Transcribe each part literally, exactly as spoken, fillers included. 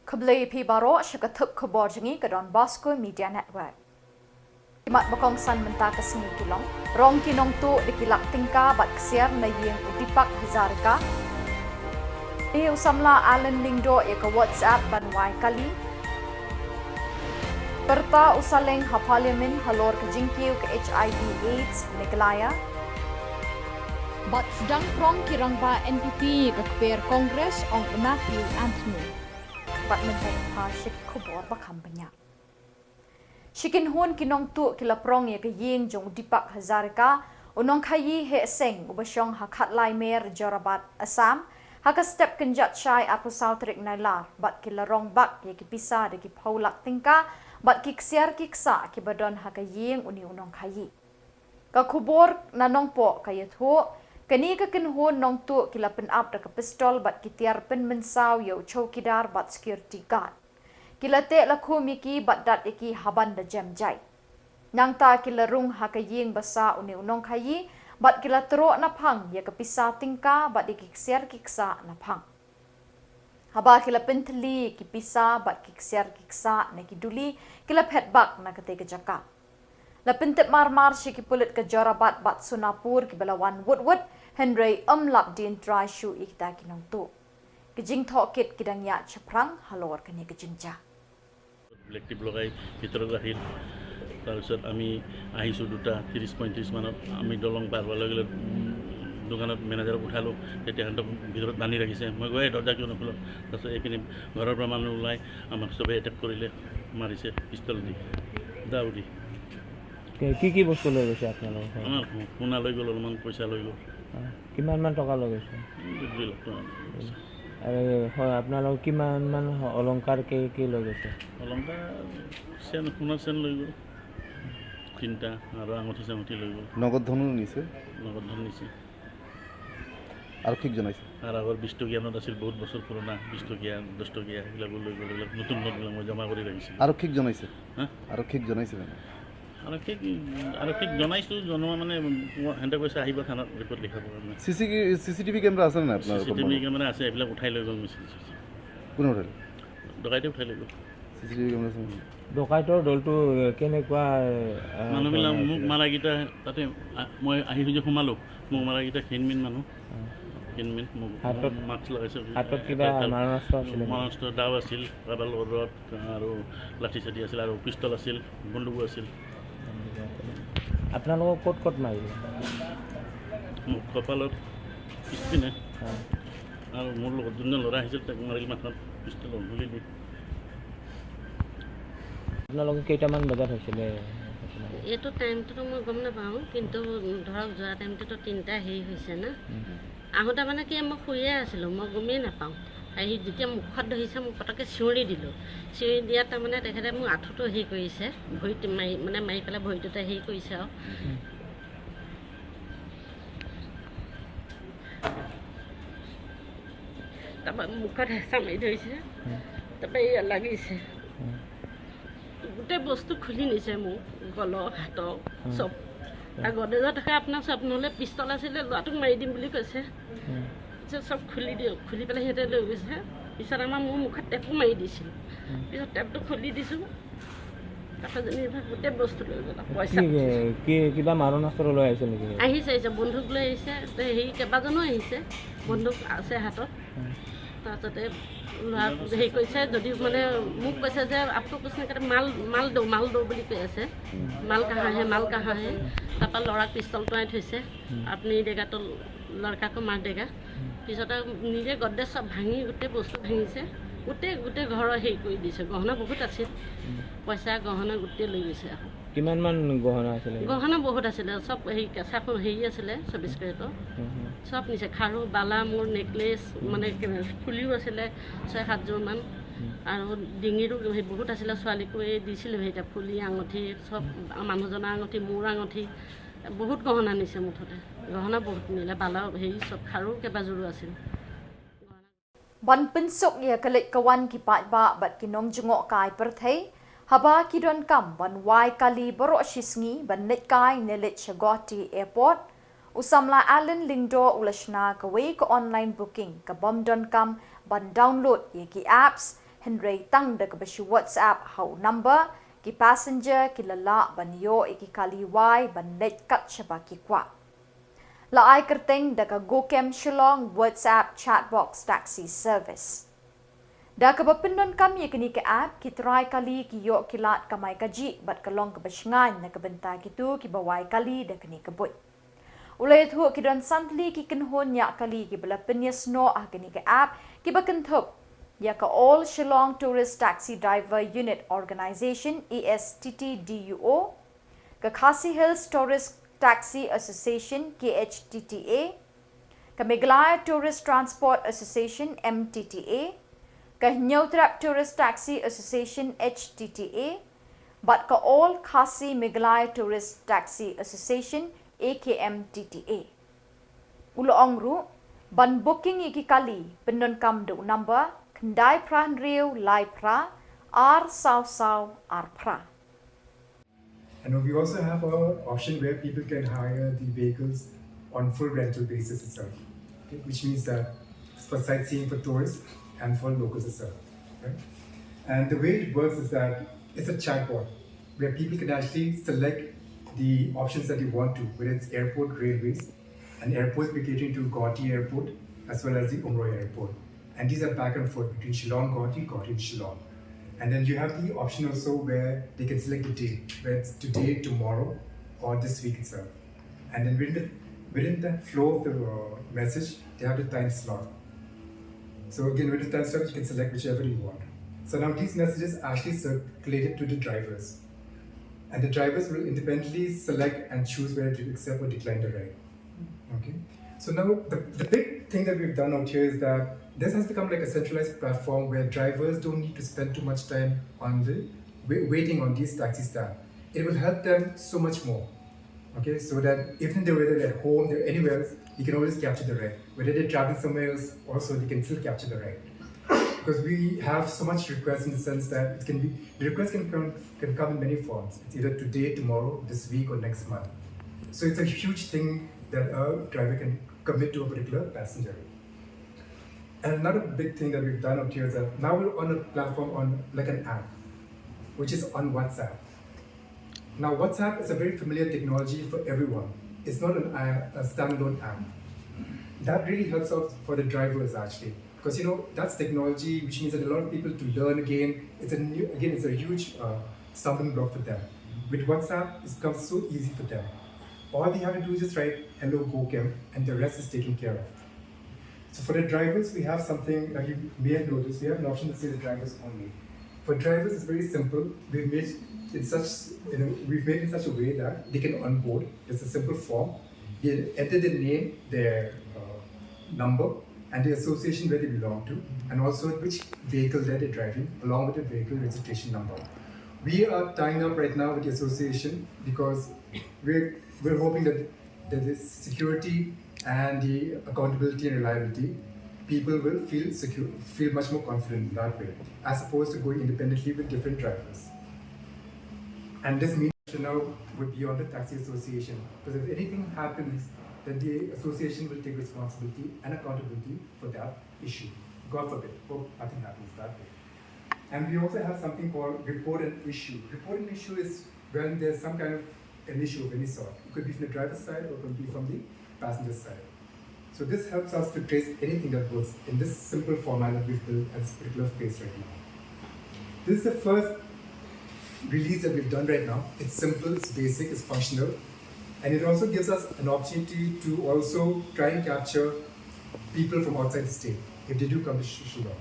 Khublei phi baroh sha ka thup khubor jong ngi ka Don Bosco Media Network. Ki mat ba kongsan mynta ka sngi ki long: rong ki nongtuh da ki lak tyngka bad ksiar na ïing u Deepak Hazarika. Ïa u samla Alan Lyngdoh ïa ka WhatsApp ban wai kali. Pyrta u Saleng ha Parliament halor ka jingkiew ka HIV AIDS Meghalaya. Bad sdang prong ki rangbah NPP ïa ka kper Congress, ong u Matthew Anthony. Bad mynta ngin phai sha ki khubor ba kham bniah. Shi kynhun ki nongtuh ki la prong ïa ka ïing jong u Deepak Hazarika, u nongkhaïi heh seng uba shong ha Khatlai Mer, Jorabat, Assam, ha ka step kynjat shai arphew saw tarik Nailar, bad ki la rong bak ïa ki pisa da ki phew lak tyngka bad ki ksiar ki ksah kiba don ha ka ïing une u nongkhaïi. Ka khubor na Nongpoh ka ïathuh, kane ka kynhun nongtuh ki la pynap da ka pistol bad ki tiar pynmynsaw ïa u chowkidar bad security guard. Ki la teh la khum ïa ki bad dat ïa ki ha ban da jem jai. Nangta ki la rung ha ka ïing ba sah une u nongkhaïi bad ki la troh na phang ïa ka pisa tyngka bad ïa ki ksiar ki ksah na phang. Haba ki la pynthylli ïa ki pisa bad ki ksiar ki ksah na ki duli, ki la phet bak na katei ka jaka. La pyntip marmar sha ki pulit ka Jorabat bad Sonapur kiba la wan wut wut, hynrei ym lap dien trai shuh ïa kita ki nongtuh. Ki jingtohkit ki dang ïaid shaphrang halor kane ka jingjia. Black tape লগাই ভিতৰত ৰাখিল। তাৰপিছত আমি আহিছোঁ দুটা ত্ৰিছ পঁয়ত্ৰিছ মানত। আমি দলং পাৰ হোৱাৰ লগে লগে, উম, দোকানত মেনেজাৰক উঠালোঁ। তেতিয়া সিহঁতক ভিতৰত বান্ধি ৰাখিছে। মই গৈ, "দৰ্জা কিয় নোখোল?" তাৰপিছত এইপিনে ঘৰৰ পৰা মানুহ ওলাই আমাক চবেই এটেক কৰিলে, মাৰিছে পিষ্টল দি, দাও দি। কি, কি কি বস্তু লৈ গৈছে আপোনালোকৰ ঘৰৰ? আমাৰ সোণা লৈ গ'ল, অলপমান পইচা লৈ গ'ল। অ, কিমান মান টকা লৈ গৈছে? দুই লাখ টকা। আৰু হয়, আপোনালোকৰ কিমান মান হ-, অলংকাৰ কি কি লৈ গৈছে? অলংকাৰ চেন, সোণৰ চেন লৈ গ'ল তিনিটা, আৰু আঙুঠি চাঙুঠি লৈ গ'ল। নগদ ধনো নিছে? নগদ ধন নিছে। আৰক্ষীক জনাইছে? আৰু আগৰ বিশ টকীয়া নোট আছিল, বহুত বছৰ পুৰণা, বিশ টকীয়া, দহ টকীয়া, সেইবিলাকো লৈ গ'ল। এইবিলাক নতুন নোটবিলাক মই জমা কৰি ৰাখিছিলোঁ। আৰক্ষীক জনাইছে? হা? আৰক্ষীক জনাইছে জানো? আৰক্ষীক, আৰক্ষীক জনাইছোঁ, জনোৱা মানে, সিহঁতে কৈছে, "আহিব থানাত ৰিপৰ্ট লিখাবৰ কাৰণে।" চি চি, চি চি টি ভি কেমেৰা আছে নে নাই আপোনালোকৰ চি চি টি ভি কম্পাউণ্ডত? কেমেৰা আছে, এইবিলাক উঠাই লৈ গ'ল মিচিং চি চি। কোনে উঠালে? ডকাইতে উঠাই লৈ গ'ল। চি চি টি ভি কেমেৰা আছে নেকি? ডকাইতৰ দলটো কেনেকুৱা, আহ, মানুহবিলাক ধৰণৰ মোক আছিলে? মাৰাকেইটা তাতে, আ, মই আহি যে সোমালোঁ, মোক মাৰাকেইটা ক্ষীণমিন মানুহ। অ। ক্ষীণমিন, মোক হাতত, মাস্ক লগাইছে। হাতত কিবা এটা, এটা মাৰণাস্ত্ৰ আছিলে নেকি? মাৰণাস্ত্ৰ, দাও আছিল, ৰাবাৰ ৰড, আৰু লাঠি চাঠি আছিল আৰু পিষ্টল আছিল, বন্দুকো আছিল। আপোনালোকক ক'ত ক'ত মাৰিলে? মোৰ কপালত, পিছপিনে। অ। আৰু মোৰ লগত যোনজন ল'ৰা আহিছিল, তাক মাৰিল মাথাত, পিষ্টলৰ গুলি দি। আপোনালোকে কেইটামান বজাত হৈছিলে ঘটনা? এইটো টাইমটোতো মই গম নাপাওঁ, কিন্তু ধৰক যোৱা টাইমটোতো তিনিটা হেৰি হৈছে না। উম। আহোঁতে মানে কি, মই শুইয়ে আছিলোঁ, মই গমেই নাপাওঁ। আহি যেতিয়া মুখত ধৰিছে, মই পটককৈ চিঞৰি দিলোঁ। চিঞৰি দিয়াত তাৰমানে তেখেতে মোৰ আঁঠুটো হেৰি কৰিছে, ভৰিত মাৰি, মানে মাৰি পেলাই ভৰিটোতে হেৰি কৰিছে আৰু। উম। তাৰপৰা মুখত হেঁচা মাৰি ধৰিছে, উম। তাৰপৰা এয়া লাগিছে। উম। গোটেই বস্তু খুলি নিছে, মোৰ গলৰ, হাতৰ, উম। চব। উম। আৰু গড্ৰেজত থকা আপোনাৰ চব, নহ'লে পিষ্টল আছিলে, ল'ৰাটোক মাৰি দিম বুলি কৈছে। উম। পিছত চব খুলি দিয়ক, খুলি পেলাই সিহঁতে লৈ গৈছে। পিছত আমাৰ মোৰ মুখত টেপো মাৰি দিছিল। উম। পিছত টেপটো খুলি দিছোঁ, তাৰপিছত যেনিবা গোটেই বস্তু লৈ গ'ল, পইচা কি, কি, কিবা মাৰণাস্ত্ৰ লৈ আহিছে নেকি? আহিছে, আহিছে, বন্দুক লৈ আহিছে, তে হেৰি কেইবাজনো আহিছে, বন্দুক আছে হাতত। উম। তাৰপিছতে ল'ৰা হেৰি কৰিছে, যদি মানে মোক কৈছে যে, "আপকো কুছ নাহি কৰ্তা, মাল, মাল দো, মাল দো" বুলি কৈ আছে। উম। "মাল কাহা হে, মাল কাহা হে?" তাৰপৰা ল'ৰাক পিষ্টল টৰাই থৈছে, উম। "আপনি দেগা তো লড়কা কো মাৰ দেগা।" উম। পিছতে নিজে গড্ৰেজ চব ভাঙি, গোটেই বস্তু ভাঙিছে, গোটেই, গোটেই ঘৰৰ হেৰি কৰি দিছে। গহনা বহুত আছিল, উম। পইচা গহনা গোটেই লৈ গৈছে। কিমান মান গহনা আছিলে? গহনা বহুত আছিলে, চব হেৰি কেঁচা সোণ হেৰি আছিলে, চৌবিছ কেৰেটৰ। হুম, হুম। চব নিছে, খাৰু, বালা, মোৰ নেকলেছ, হুম। মানে কে-, ফুলিও আছিলে ছয় সাতযোৰমান। হুম। আৰু ডিঙিৰো সেই বহুত আছিলে, ছোৱালীকো এই দিছিলোঁ, সেইটা ফুলি আঙুঠি, চব, হুম। মানুহজনৰ আঙুঠি, মোৰ আঙুঠি, বহুত গহনা নিছে মুঠতে। গহনা বহুত নিলে, বালা হেৰি চব, খাৰু কেইবাযোৰো আছিল। Ban pynsuk ïa ka leit ka wan ki paidbah bad ki nongjngohkai pyrthei, haba ki donkam ban wai kali baroh shi sngi ban leit kai ne leit sha Guwahati Airport, u samla Alan Lyngdoh u la shna kawei ka online booking ka bym donkam ban download ïa ki apps, Hynrei tang da kaba shu WhatsApp ha u number, ki passenger ki la lah ban ïoh ïa ki kali wai ban leit kat shaba ki kwah. La ai kyrteng da ka GoCam Shillong WhatsApp Chatbox Taxi Service. Da kaba pyndonkam ïa kane ka app, ki trai kali ki ïoh ki lad kamai kajih bad ka long kaba shngaiñ na ka bynta kito kiba wai kali da kane ka buit. U la ïathuh ki don san tylli ki kynhun ñiah kali kiba la pynïasnoh ha kane ka app, kiba kynthup ïa ka All Shillong Tourist Taxi Driver Unit Organisation, A S T T D U O, ka Khasi Hills Tourist Taxi Association, K H T T A, ka Meghalaya Tourist Transport Association, M T T A, ka Hynñiewtrep Tourist Taxi Association, H T T A, bad ka All Khasi Meghalaya Tourist Taxi Association, A K M T T A. U la ong ruh, ban booking ïa ki kali, pyndonkam da u number khyndai phra hynriew lai phra ar saw saw ar phra. And we also have an option where people can hire the vehicles on full rental basis itself, okay, which means that it's for sightseeing, for tourists, and for locals itself. Right? And the way it works is that it's a chatbot where people can actually select the options that they want to, whether it's airport, railways, and airports be catering to Guwahati Airport as well as the Umroi Airport. And these are back and forth between Shillong, Guwahati, Guwahati to Shillong. And then you have the option also where they can select the day, whether it's today, tomorrow, or this week itself. And then within the, within the flow of the uh, message, they have the time slot. So again, with the time slot, you can select whichever you want. So now these messages actually circulated to the drivers. And the drivers will independently select and choose whether to accept or decline the ride. Okay. So now the, the big thing that we've done out here is that this has become like a centralized platform where drivers don't need to spend too much time on the wai- waiting on these taxi stand. It will help them so much more. Okay, so that even though whether they're at home, they're anywhere else, you can always capture the ride. Whether they're traveling somewhere else, also they can still capture the ride. Because we have so much requests in the sense that it can be the request can come can come in many forms. It's either today, tomorrow, this week, or next month. So it's a huge thing that a driver can commit to a particular passenger. And another big thing that we've done out here is that now we're on a platform on like an app, which is on WhatsApp. Now, WhatsApp is a very familiar technology for everyone. It's not an, a standalone app. That really helps out for the drivers actually, because you know that's technology, which means that a lot of people to learn again. It's a new again, it's a huge uh, stumbling block for them. With WhatsApp, it becomes so easy for them. All they have to do is just write "Hello GoCam," and the rest is taken care of. So for the drivers, we have something that you may have noticed. We have an option that says "drivers only." For drivers, it's very simple. We've made in such you know we've made in such a way that they can onboard. It's a simple form. They enter their name, their uh, number, and the association where they belong to, and also which vehicle that they're driving, along with the vehicle registration number. We are tying up right now with the association because we're we're hoping that that is security and the accountability and reliability, people will feel secure, feel much more confident in that way, as opposed to going independently with different drivers. And this means now would be on the taxi association, because if anything happens, then the association will take responsibility and accountability for that issue. God forbid, hope nothing happens that way. And we also have something called report an issue. Report an issue is when there's some kind of an issue of any sort. It could be from the driver's side or it could be from the passenger side. So this helps us to trace anything that works in this simple format that we've built at this particular phase right now. This is the first release that we've done right now. It's simple, it's basic, it's functional, and it also gives us an opportunity to also try and capture people from outside the state if they do come to Shillong.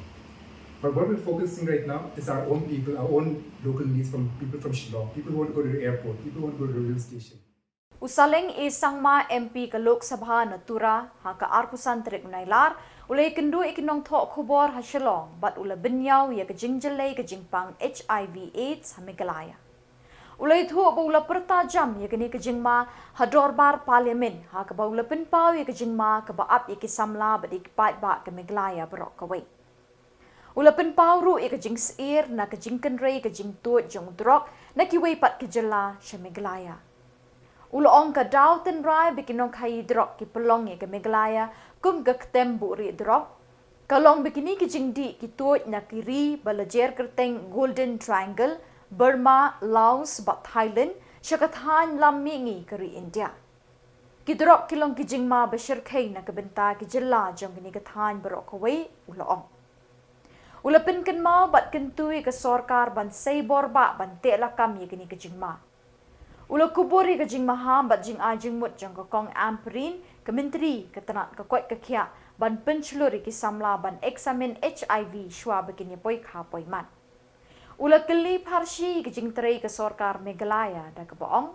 But what we're focusing right now is our own people, our own local needs from people from Shillong, people who want to go to the airport, people who want to go to the rail station. U Saleng A Sangma, M P ka Lok Sabha na Tura, ha ka arphew san tarik u Nailar, u la ïakynduh ïa ki nongthoh khubor ha Shillong bad u la bynñiaw ïa ka jingjyllei ka jingpang HIV AIDS ha Meghalaya. U la ïathuh ba u la pyrta jam ïa kane ka jingma ha dorbar Parliament, ha kaba u la pynpaw ïa ka jingma kaba ap ïa ki samla bad ïa ki paidbah ka Meghalaya baroh kawei. U la pynpaw ruh ïa ka jingsyier na ka jingkynrei ka jingtuid jong u drok na kiwei pat ki jylla sha Meghalaya. U la ong ka daw tynrai ba ki nongkhaïi drok ki pynlong ïa ka Meghalaya kum ka ktem buhrieh drok. Ka long ba kine ki jingdih ki tuid na ki ri ba la jer kyrteng Golden Triangle, Burma, Laos bad Thailand, sha ka thaiñ lam mihngi ka ri India. Ki drok ki long ki jingma ba shyrkhei na ka bynta ki jylla jong kine ki thaiñ baroh kawei, u la ong. U la pynkynmaw bad kyntu ïa ka sorkar ban sei bor bah ban teh lakam ïa kine ki jingma. U la kubur ïa ka jingmaham bad jingai jingmut jong ka Kong Ampareen, ka Myntri ka tnat ka koit ka khiah, ban pynshlur ïa ki samla ban examine HIV shuwa ba kin ïa poi kha poi mat. U la kylli pharshi ïa ka jingtrei ka sorkar Meghalaya da kaba ong,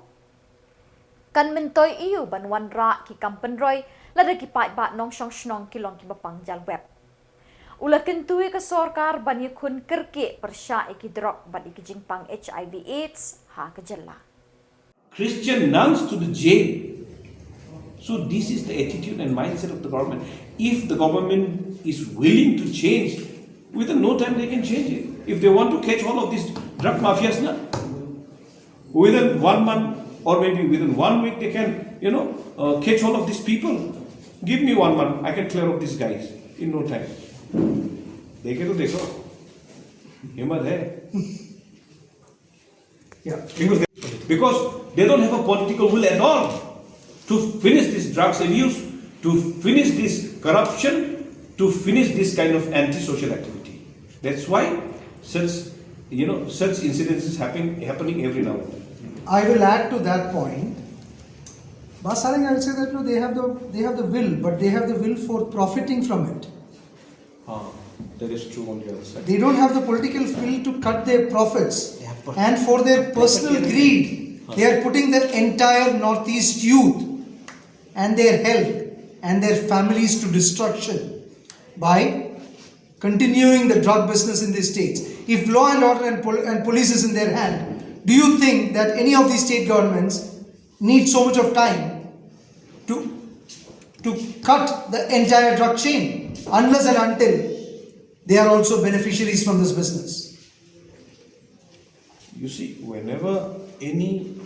kan myntoi aïu ban wanrah ki kam pynroi lada ki paidbah nongshong shnong ki long kiba pang jalwep. U la kyntu ïa ka sorkar ban ïakhun kyrkieh pyrshah ïa ki drok bad ïa ki jingpang HIV AIDS ha ka jylla. Christian nuns to the jail. So this is the attitude and mindset of the government. If the government is willing to change, within no time they can change it. If they want to catch all of these drug mafias, na, within one month or maybe within one week, they can, you know, uh, catch all of these people. Give me one month, I can clear up these guys in no time. देखे तो देखो, हिम्मत है. Yeah, because they, because they don't have a political will at all to finish this drugs abuse, to finish this corruption, to finish this kind of antisocial activity. That's why such, you know, such incidents is happening, happening every now and then. I will add to that point. Basaling, I will say that, no, they have the, they have the will, but they have the will for profiting from it. Ah, that is true on the other side. They don't have the political will to cut their profits. They have per- And for their personal greed, they are putting the entire Northeast youth and their health and their families to destruction by continuing the drug business in these states. If law and order and, pol- and police is in their hand, do you think that any of these state governments need so much of time to, to cut the entire drug chain unless and until they are also beneficiaries from this business? You see, whenever any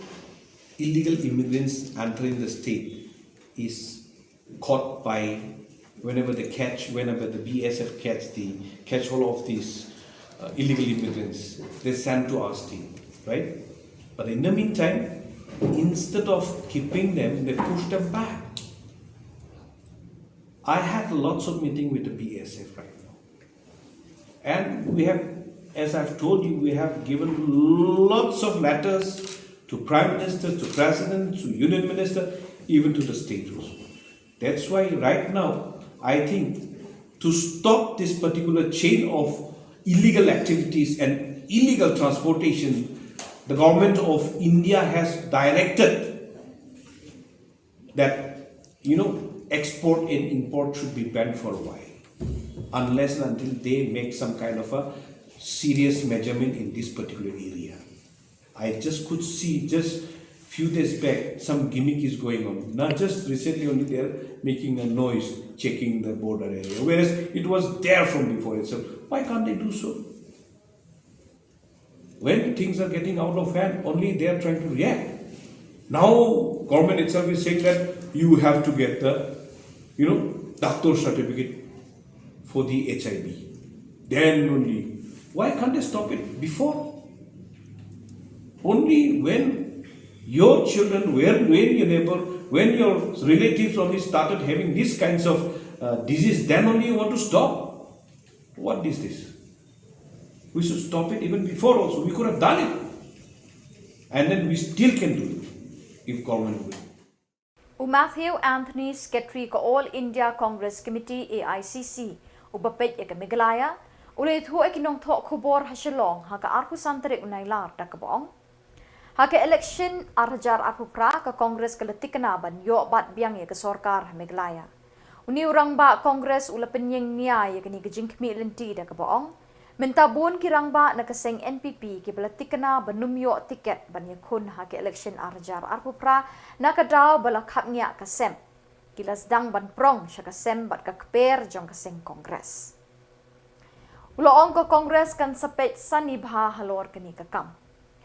illegal immigrants entering the state is caught by, whenever they catch, whenever the B S F catch the, catch hold of these, uh, illegal immigrants, they send to our state, right? But in the meantime, instead of keeping them, they push them back. I had lots of meeting with the B S F right now. And we have, as I've told you, we have given lots of letters to Prime Minister, to President, to Union Minister, even to the state also. That's why right now, I think to stop this particular chain of illegal activities and illegal transportation, the government of India has directed that, you know, export and import should be banned for a while, unless and until they make some kind of a serious measurement in this particular area. I just could see just few days back some gimmick is going on. Now just recently only they are making a noise checking the border area, whereas it was there from before itself. Why can't they do so? When things are getting out of hand, only they are trying to react. Now, government itself is saying that you have to get the, you know, doctor certificate for the H I V. Then only. Why can't they stop it before? Only when your children, when, when your neighbor, when your relatives only started having these kinds of, uh, disease, then only you want to stop. What is this? We should stop it even before also. We could have done it. And then we still can do it if government will. U Matthew Anthony, Secretary ka All India Congress Committee, A I C C, uba peit ïa ka Meghalaya, u la ïathuh ïa ki nongthoh khubor ha Shillong ha ka arphew san tarik u Nailar da kaba ong, ha ka election ar hajar arphew phra, ka Congress ka la thikna ban ïoh bat biang ïa ka sorkar ha Meghalaya. Une u rangbah Congress u la pynïeng nia ïa kane ka jingkhmih lynti da kaba ong, mynta bun ki rangbah na ka seng N P P kiba la thikna ban ym ïoh tiket ban ïakhun ha ka election ar hajar arphew phra na ka daw ba la khapngiah ka sem, ki la sdang ban prong sha ka sem bad ka kper jong ka seng Congress. U la ong ka Congress kan sa peit sani bha halor kane ka kam.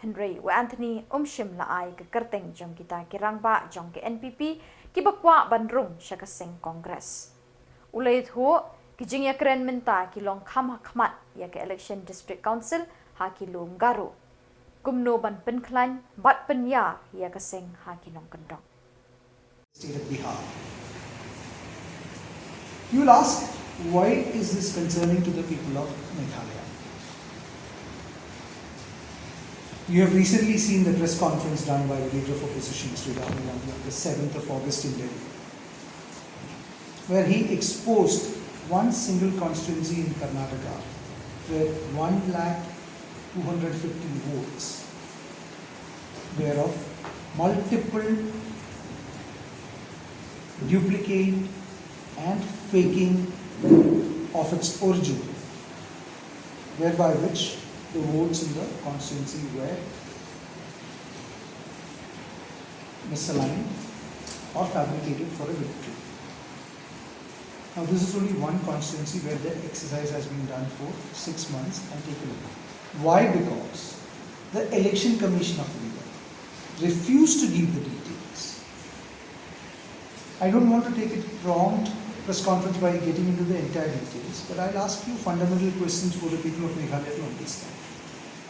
Hynrei u Anthony um shym la ai ka kyrteng jong kita ki rangbah jong ka N P P kiba kwah ban rung sha ka seng Congress. U la ïathuh, Ki jingïakren mynta ki long kham ha khmat ïa ka election District Council ha ki lum Garo. Kumno ban pynkhlaiñ bad pynïar ïa ka seng ha ki nongkyndong. State of Bihar. You will ask, why is this concerning to the people of Meghalaya? You have recently seen the press conference done by the leader of opposition, Mr. Rahul Gandhi, on the seventh of August in Delhi, where he exposed one single constituency in Karnataka where one lakh two hundred fifty votes were of multiple, duplicate and faking of its origin, whereby which the votes in the constituency were misaligned or fabricated for a victory. Now, this is only one constituency where the exercise has been done for six months and taken over. Why? Because the Election Commission of India refused to give the details. I don't want to take a prompt press conference by getting into the entire details, but I'll ask you fundamental questions for the people of Meghalaya to understand.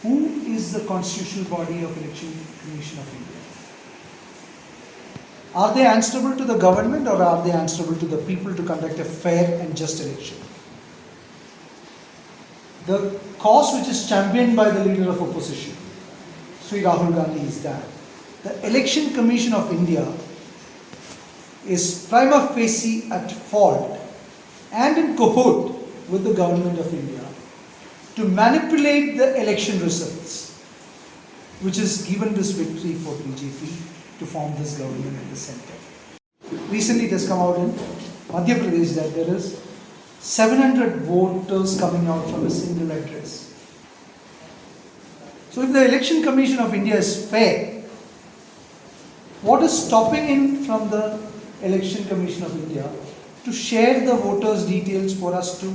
Who is the constitutional body of Election Commission of India? Are they answerable to the government or are they answerable to the people to conduct a fair and just election? The cause which is championed by the leader of opposition, Sri Rahul Gandhi, is that the Election Commission of India is prima facie at fault and in cahoot with the government of India to manipulate the election results, which has given this victory for B J P to form this government at the center. Recently, it has come out in Madhya Pradesh that there is seven hundred voters coming out from a single address. So, if the Election Commission of India is fair, what is stopping in from the Election Commission of India to share the voters' details for us to,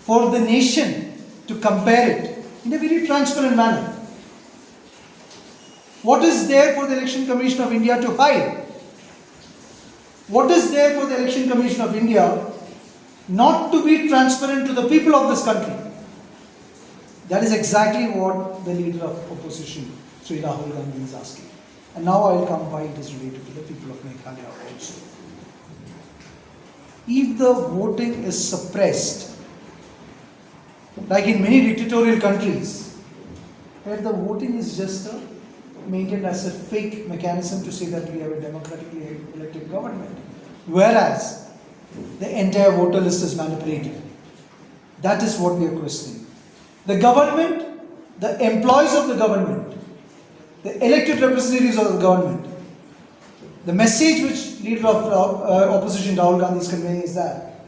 for the nation to compare it in a very transparent manner? What is there for the Election Commission of India to hide? What is there for the Election Commission of India not to be transparent to the people of this country? That is exactly what the leader of opposition, Sri Rahul Gandhi, is asking. And now I'll come why it is related to the people of Meghalaya also. If the voting is suppressed, like in many dictatorial countries, where the voting is just a, maintained as a fake mechanism to say that we have a democratically elected government, whereas the entire voter list is manipulated. That is what we are questioning. The government, the employees of the government, the elected representatives of the government, the message which leader of uh, opposition Rahul Gandhi is conveying is that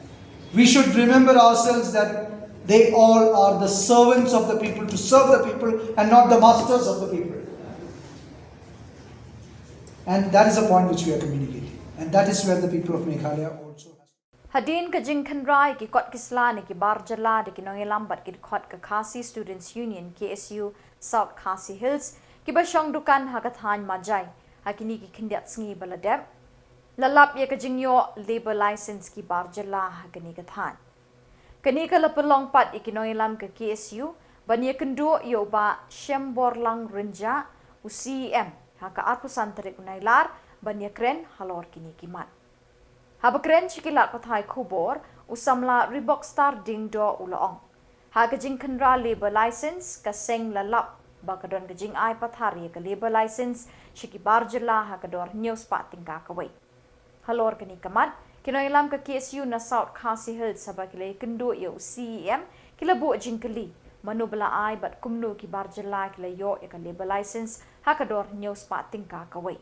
we should remember ourselves that they all are the servants of the people to serve the people and not the masters of the people. And that is a point which we are communicating. And that is where the people of Meghalaya also has Hadien ka jingkhynra ïa ki kot ki sla na ki bar jylla da ki nongïalam bad ki dkhot ka Khasi Students Union, K S U, South Khasi Hills, kiba shong dukan ha ka thaiñ Majai ha kine ki khyndiat sngi ba la dep, la lap ïa ka jingïoh labour licence ki bar jylla ha kane ka thaiñ. Kane ka la pynlong pat ïa ki nongïalam ka K S U ban ïakynduh ïa u Bah Shemborlang Rynjah, u C E M, ha ka arphew san tarik u Nailar ban ïakren halor kine ki mat. Haba kren sha ki lad pathai khubor, u samla Ribokstar Diengdoh u la ong, ha ka jingkhynra labour licence, ka seng la lap ba ka don ka jingai pathar ïa ka labour licence sha ki bar jylla ha ka dor hynñiew spah tyngka kawei. Halor kane ka mat, ki nongïalam ka K S U na South Khasi Hills, haba ki la ïakynduh ïa u C E M, ki la buh jingkylli mano ba la ai bad kumno ki bar jylla ki la ïoh ïa ka labour licence ha ka dor hynñiew spah tyngka kawei.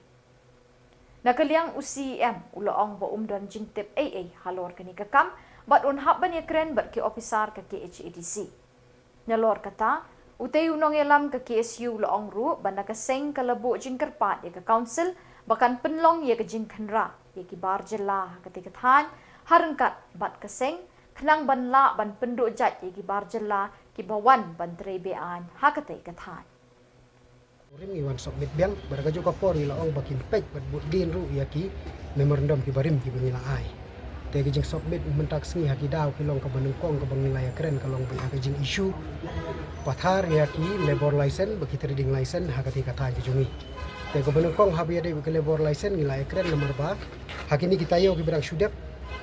Na ka liang u C E M u la ong ba um don jingtip ei ei halor kane ka kam bad un hap ban ïakren bad ki ophisar ka K H A D C. Nalor kata, utei u nongïalam ka K S U u la ong ruh ba na ka seng ka la buh jingkyrpad ïa ka council ba kan pynlong ïa ka jingkhynra ïa ki bar jylla ha katei ka thaiñ ha ryngkat bad ka seng, khnang ban lah ban pynduh jait ïa ki bar jylla kiba wan ban trei be-aiñ ha katei ka thaiñ. Rim ngi wan submit biang, bad ha kajuh ka por ngi la ong ba kin peit bad bud dien ruh ïa ki memorandum kiba rim kiba ngi la ai. Te ka jing submit mynta ka sngi ha ki daw ki long kaba nyngkong kaba ngi la ïakren ka long ba ïa ka jing issue pathar ïa ki labour license bad ki trading license ha kata ka thaiñ ka jong ngi. Te kaba nyngkong haba ïadei bad ki labour license ngi la ïakren namar ba ha kine ki taïew kiba dang shu dep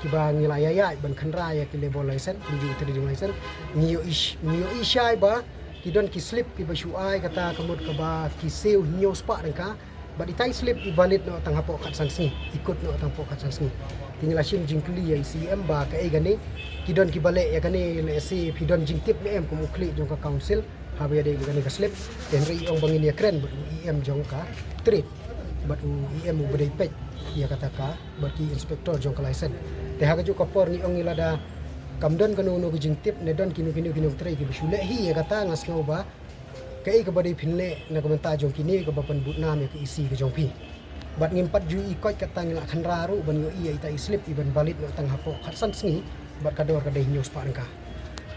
kiba ngi la ïaid ban kynra ïa ki labour license kumjuh ki trading license, ngi ïohi sh- ngi ïohi shai ba ki don ki slip kiba shu ai kata ka mut kaba ki siew hynñiew spah tyngka. Bad itai slip i valid noh tang hapoh khatsan sngi, i kut noh tang hapoh khatsan sngi. Te ngi la shim jingkylli ïa i C E M ba kaei kane, ki don kiba leh ïa kane, lehse phi don jingtip ne em kum u khlieh jong ka council haba ïadei bad kane ka slip. Te hynrei i ong ba ngin ïakren bad u E M jong ka trade bad u E M uba dei peit ïa kata ka bad ki inspector jong ka license. Te ha kajuh ka por ngi ong ngi lada kam don kano kano ka jingtip ne don kino kino ki nongtrei kiba shu leh hi ïa kata, nga sngew ba kaei kaba dei phin leh na ka bynta jong kine kaba pynbud nam ïa ka E C ka jong phi. Bad ngim pat ju ïohi koit katta, ngi la kynra ruh ban ïohi ïa ita i slip iban valid noh tang hapoh khatsan sngi bad ka dor ka dei hynñiew spah tyngka.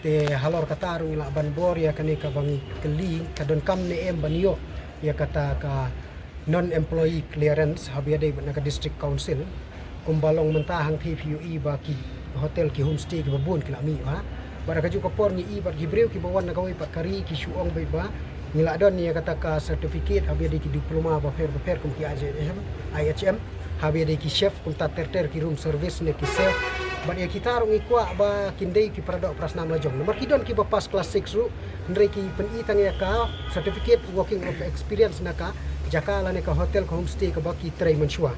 Te halor kata ruh ngi lah ban bor ïa kane kaba ngi kylli ka donkam ne em ban ïoh ïa kata ka non employee clearance haba ïadei bad na ka district council. Kumba long mynta hangthie phi ïohi ba ki hotel, ki homestay kiba bun ki la mih bha. Bad ha kajuh ka por ngi i bad ki briew kiba wan na kawei pat ka ri ki shu ong beit ba ngi la don ïa kata ka certificate haba ïadei ki diploma bapher bapher kum ki I H M, I H M, haba ïadei ki chef kumta ter ter, ki room service ne ki chef. Bad ïa kita ruh ngi kwah ba kin dei ki para doh para snam la jong namar ki don kiba pass class six ruh, hynrei ki pyni tang ïa ka certificate working of experience na ka jaka lane ka hotel, ka homestay kaba ki trei mynshuwa.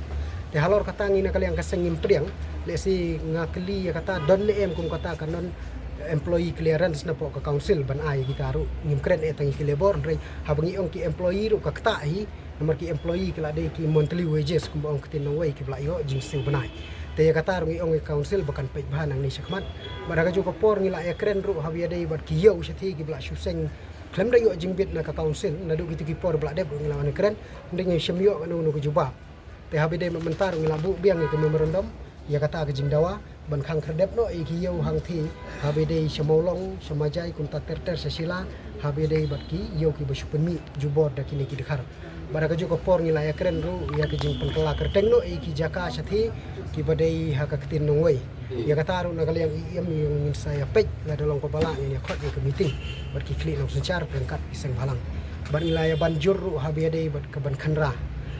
Te halor kata ngi na ka liang ka seng ngim pdiang, lehse nga kylli ïa kata don ne em kum kata ka non employee clearance napoh ka council ban ai ïa kita ruh. Ngim kren eh tang ïa ki labour, hynrei haba ngi ong ki employee ruh ka ktah hi. Namar ki employee ki la dei ki monthly wages kumba ong ktien nongwei kiba la ïoh jingsiew bnai. Te ïa kata ruh ngi ong ïa ka council ba kan peit bha nangne shakhmat. Bad ha kajuh ka por ngi la ïakren ruh haba ïadei bad ki ïew shathie kiba la shu seng khlem da ïoh jingbit na ka council, naduh kito ki por ba la dep ruh ngi la wan kren, hynrei ngim shym ïoh kano kano ka jubab. Te haba ïadei mynta ruh ngi la buh biang ïa ka memorandum ïa kata ka jingdawa ban khang khyrdep noh ïa ki ïew hangthie, haba ïadei sha Mawlong, sha Majai, kumta ter ter sha Shilla, haba ïadei bad ki ïew kiba shu pynmih jubor da kine ki dkhar. Bad ha kajuh ka por ngi la ïakren ruh ïa ka jingpynkylla kyrteng noh ïa ki jaka shathie kiba dei ha ka ktien nongwei. Ïa kata ruh na ka liang E M ngin sa ïa peit lada long kaba lah ngin ïa khot ïa ka meeting bad ki khlieh nongsynshar ryngkat ki seng bhalang. Bad ngi la ïa ban jur ruh haba ïadei bad ka ban kynra.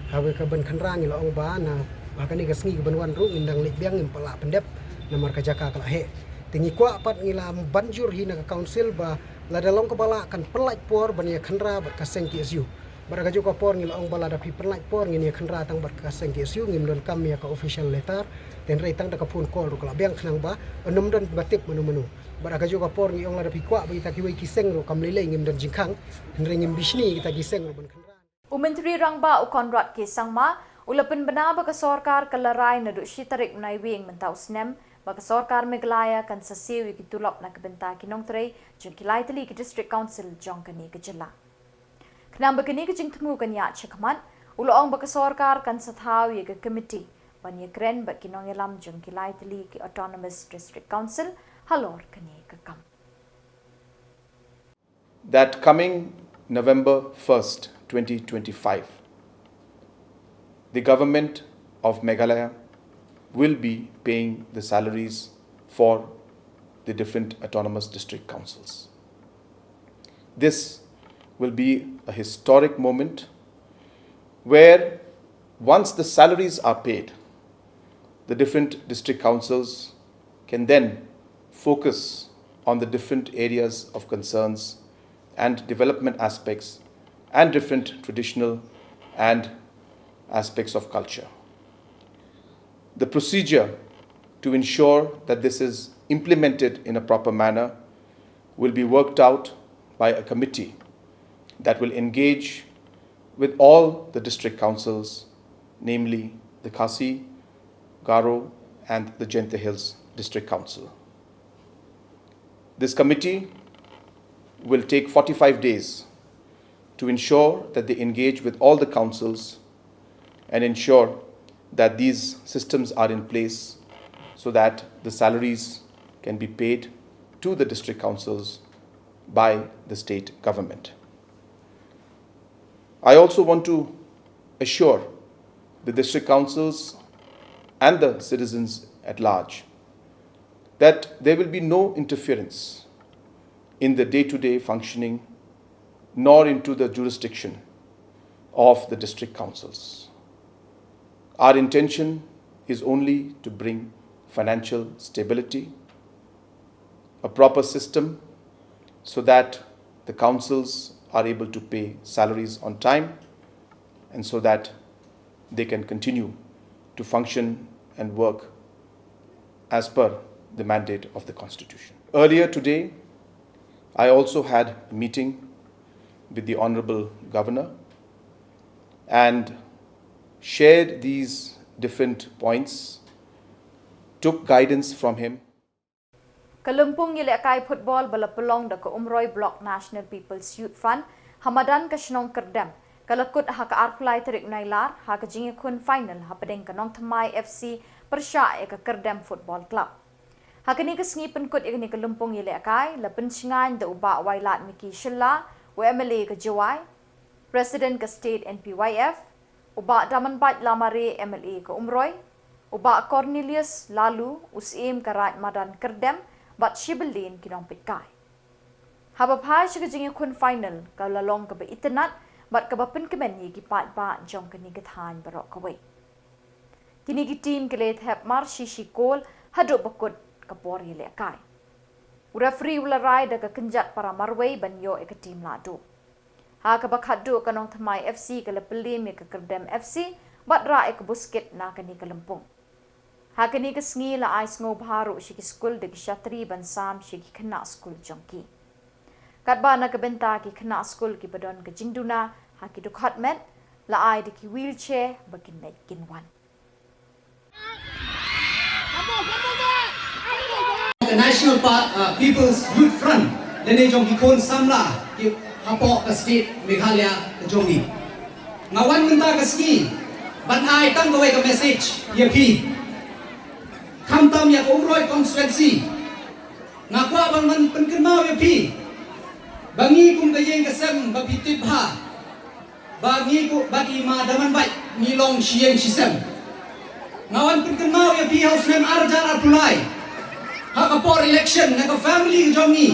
Haba ka ban kynra ngi la ong ba na ha kane ka sngi ka ban wan ruh ngin dang leit biang, ngim pat lah pyndep namar ka jaka ka la heh. Te ngi kwah pat, ngi la ban jur hi na ka council ba lada long kaba lah kan pynlait por ban ïa kynra bad ka seng K S U. Bad ha kajuh ka por ngi la ong ba lada phi pynlait por ngin ïa kynra tang bad ka seng K S U, ngim donkam ïa ka official letter. Te hynrei tang da ka phone call ruh ka la biang khnang ba ym don ba tip mano mano. Bad ha kajuh ka por ngi ong lada phi kwah ba ita kiwei ki seng ruh kam lei lei, ngim don jingkhang, hynrei ngim bishni ita ki seng ruh ban kynra. U Myntri Rangbah u Conrad K Sangma u la pynbna ba ka sorkar ka la rai naduh shi tarik u Naiwieng mynta u snem ba ka sorkar Meghalaya kan sa siew ïa ki tulop na ka bynta ki nongtrei jong ki lai tylli ki District Council jong kane ka jylla. Khnang ba kane ka jingthmu kan ïaid shakhmat, u la ong ba ka sorkar kan sa thaw ïa ka komiti ban ïakren bad ki nongïalam jong ki lai tylli ki Autonomous District Council halor kane ka kam. That coming November first, twenty twenty-five, the government of Meghalaya will be paying the salaries for the different autonomous district councils. This will be a historic moment where, once the salaries are paid, the different district councils can then focus on the different areas of concerns and development aspects and different traditional and aspects of culture. The procedure to ensure that this is implemented in a proper manner will be worked out by a committee that will engage with all the district councils, namely the Khasi, Garo, and the Jaintia Hills District Council. This committee will take forty-five days to ensure that they engage with all the councils and ensure that these systems are in place so that the salaries can be paid to the district councils by the state government. I also want to assure the district councils and the citizens at large that there will be no interference in the day-to-day functioning nor into the jurisdiction of the district councils. Our intention is only to bring financial stability, a proper system, so that the councils are able to pay salaries on time and so that they can continue to function and work as per the mandate of the Constitution. Earlier today, I also had a meeting with the Honorable Governor and shared these different points, took guidance from him. Ka lympung ïalehkai football ba la pynlong da ka Umroi Block National People's Youth Front ha madan ka shnong Kyrdem ka la kut ha ka arphew lai tarik Nailar ha ka jingïakhun final hapdeng ka Nongthymmai F C pyrshah ïa ka Kyrdem Football Club. Ha kane ka sngi pynkut ïa kane ka lympung ïalehkai la pynshngaiñ da u Bah Wailadmiki Shylla, u M L A ka Jowai, President ka State N P Y F, u Bah Damanbait Lamare M L A ka Umroi, u Bah Cornelius Laloo, u Syiem ka Raid Madan Kyrdem, bad shi bynta ki nongpeitkai. Haba phai sha ka jingïakhun final, ka la long kaba itynnad bad kaba pynkmen ïa ki paidbah jong kane ka thaiñ baroh kawei. Kine ki team ki la thep mar shi shi kol haduh ba kut ka por ïalehkai. U referee u la rai da ka kynjat para marwei ban ïoh ïa ka team lahduh. Ha kaba khatduh ka Nongthymmai F C ka la pynliem ïa ka Kyrdem F C bad rah ïa ka buskit na kane ka lympung. Ha kane ka sngi la ai sngewbha ruh sha ki skul da ki shatri ban sam sha ki khynnah skul jong ki. Katba na ka bynta ki khynnah skul kiba don ka jingduna ha ki dkhot met la ai da ki wheelchair ba kin leit kin wan. Ka National Pa- uh, People's Youth Front lane jong ki khun samla ki hapoh ka state Meghalaya ka jong ngi. Nga wan mynta ka sngi ban ai tang kawei ka message ïa phi. Khamtam ïa ka Umroi constituency. Nga kwah ban pynkynmaw ïa phi ba ngi kum ka ïing ka sem ba phi tip bha ba ngi kum ba ki ma Damanbait ngi long shi ïing shi sem. Nga wan pynkynmaw ïa phi ha u snem ar hajar arphew lai ha ka por election na ka family ka jong ngi,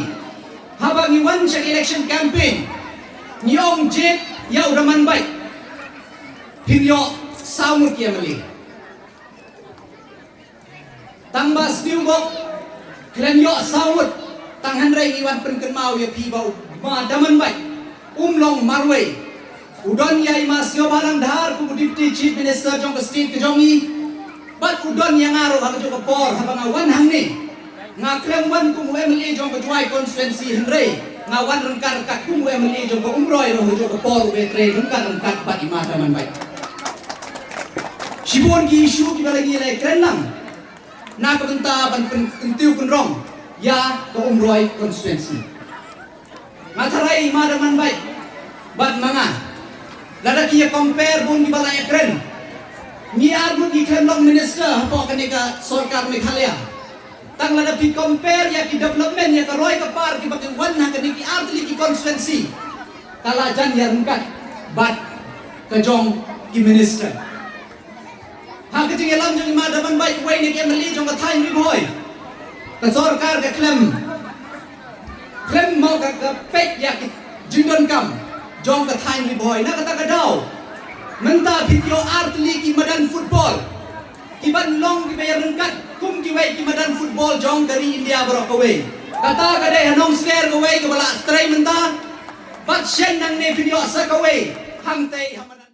haba ngi wan sha ka election campaign ngi ong jied ïa u Damanbait phin ïoh saw ngut ki M L A. Tang ba sniewbok khlem ïoh saw ngut, tang hynrei ngi wan pynkynmaw ïa phi ba u ma Damanbait um long marwei. U don ïa i ma Sniawbhalang Dhar kum u Deputy Chief Minister jong ka state ka jong ngi bad u don ïa nga ruh ha kajuh ka por. Haba nga wan hangne nga khlem wan kum u M L A jong ka Jowai constituency hynrei nga wan ryngkat ryngkat kum u M L A jong ka Umroi ruh ha kajuh ka por, u ba trei ryngkat ryngkat bad i ma Damanbait. Shibun ki issue kiba la ngi la kren lang na ka bynta ban pyn- kyntiew kynrong ïa ka Umroi constituency. Nga tharai i ma Damanbait bad ma nga, lada ki ïa compare bun kiba la ïa kren, ngi ar ngut ngi khlem long minister hapoh kane ka sorkar Meghalaya. Tang lada phi compare ïa ki development ïa ka roi ka par kiba ki wan ha kane ki ar tylli ki constituency, ka la jan ïa ryngkat bad ka jong ki minister. Ha ka jingïalam jong i ma Damanbait, uwei na ki M L A jong ka thaiñ Ri Bhoi, ka sorkar ka khlem khlem mo ka ka peit ïa ki jingdonkam jong ka thaiñ Ri Bhoi. Na kata ka daw mynta phi ïoh ar tylli ki madan football kiban long kiba ïa ryngkat kum kiwei ki madan football jong ka ri India baroh kawei. Kata ka dei ha Nongsler kawei kaba la trei mynta. Bad shen nangne phi ïoh sa kawei hangtei ha madan.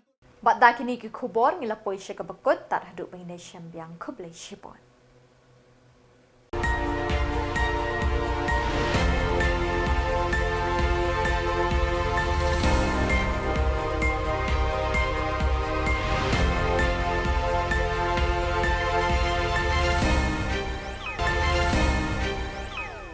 Bad da kine ki khubor ngi la poi sha kaba kut, tad haduh ba ngin ïashem biang, khublei shibun.